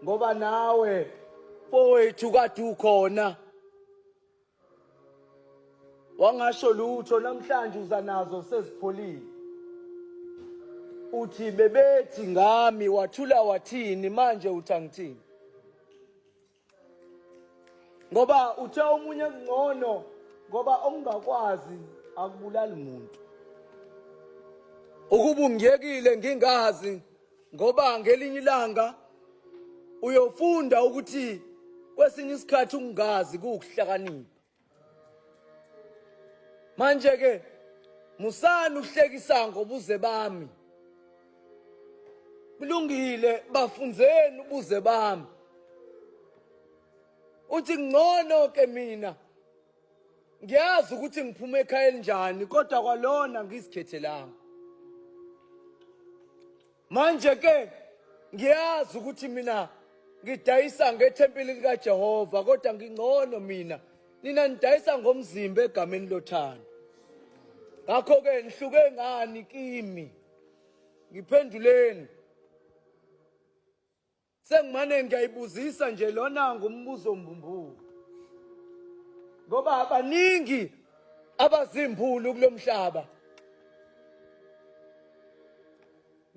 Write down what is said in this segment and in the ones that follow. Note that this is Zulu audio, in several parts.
Ngoba nawe mfowethu kade ukhona wangasho lutho, namhlanje uza nazo sezipholile. Uthi bebethi ngami, wathula wathini manje? Uthi angithini? Ngoba uthe omunye kungcono, ngoba okungakwazi akubulali muntu. Ukuba ungiyekile ngingazi, ngoba ngelinye ilanga uyofunda ukuthi kwesinye isikhathi ukungazi kuwukuhlakanipha. Manje ke musani ukuhlekisa ngobuze bami. Kulungile, bafunzeni ubuze bami. Uthi ngcono ke mina ngiyazi ukuthi ngiphuma ekhaya elinjani, kodwa kwalona ngizikhethelanga. Manje ke ngiyazi ukuthi mina ngidayisa ngethempeli likaJehova, kodwa ngingcono mina, nina nidayisa ngomzimba egameni lothando. Ngakho ke nihluke ngani kimi? Ngiphenduleni. Sengimane ngiyayibuzisa nje, lona ngumbuzo mbumbulu, ngoba abaningi abazimphulu kulomhlaba.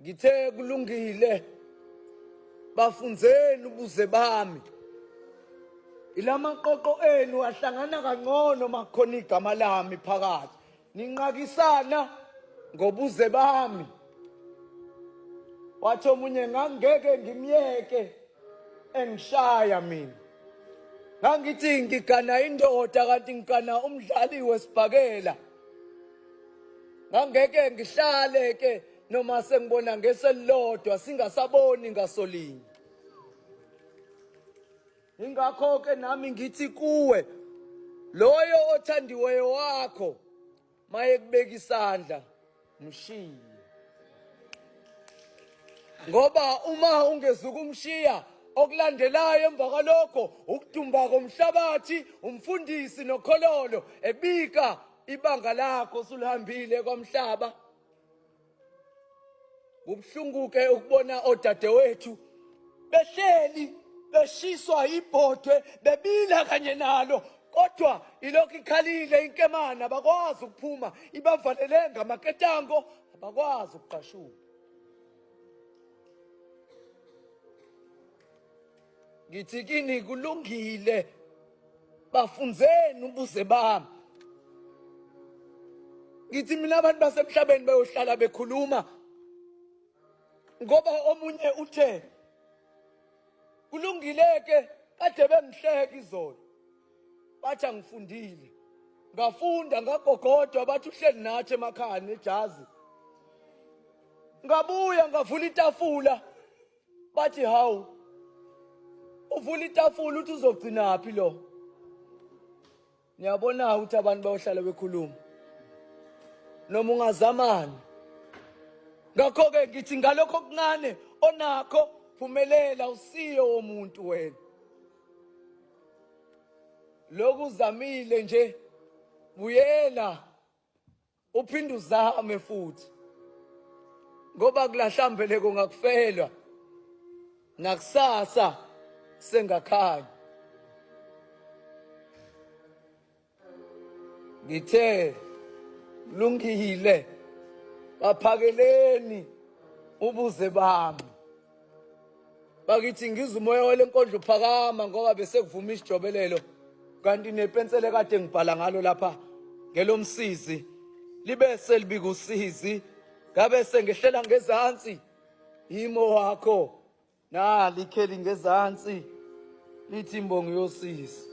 Ngithe kulungile, bafunzeni ubuze bami. Ilamaqoqo enu ahlangana kangcono makukhona igama lami phakathi. Ninqakisana ngobuze bami. Wathi omunye, ngangeke ngimyeke engishaya mina. Ngangithi ngigana indoda kanti ngigana umdlali wesibhakela. Ngangeke ngihlale ke noma sengibona ngeselilodwa singasaboni ngasolinye. Ingakho ke nami ngithi kuwe, loyo othandiweyo wakho maye kubeka isandla, mshiye, ngoba uma ungezukumshiya, okulandelayo emva kwalokho ukudumba komhlabathi, umfundisi nokhololo ebika ibanga lakho sulihambile kwamhlaba. Kubuhlungu ke ukubona odadewethu behleli beshiswa ibhodwe, bebila kanye nalo, kodwa ilokhu ikhalile inkemana, abakwazi ukuphuma, ibavalele ngamaketango, abakwazi ukugqashuka. Ngithi kini kulungile, bafunzeni ubuze bami. Ngithi mina abantu basemhlabeni bayohlala bekhuluma, ngoba omunye uthe kulungile ke, kade bengihleka izolo, bathi angifundile, ngafunda ngagogodwa, bathi uhleli nathi emakhaya nejazi. Ngabuya ngavula itafula, bathi hawu, uvula itafula uthi uzogcinaphi lo? Niyabona ukuthi abantu bayohlala bekhuluma noma ungazamani. Ngakho-ke ngithi ngalokho okuncane onakho, phumelela, usiyo womuntu wena. Lokhu uzamile nje, buyela uphinde uzame futhi, ngoba kulahlambeleko ngakufelwa nakusasa sengakhanya. Ngithe lungile, baphakeleni ubuze bami. Bakithi, ngizwa umoya walenkondlo uphakama, ngoba bese kuvuma isijobelelo, kanti nepensele kade ngibhala ngalo lapha ngelomsizi, libe selibika usizi. Ngabe sengehlela ngezansi imo wakho, nali ikheli ngezansi lithi imbongi yosizi.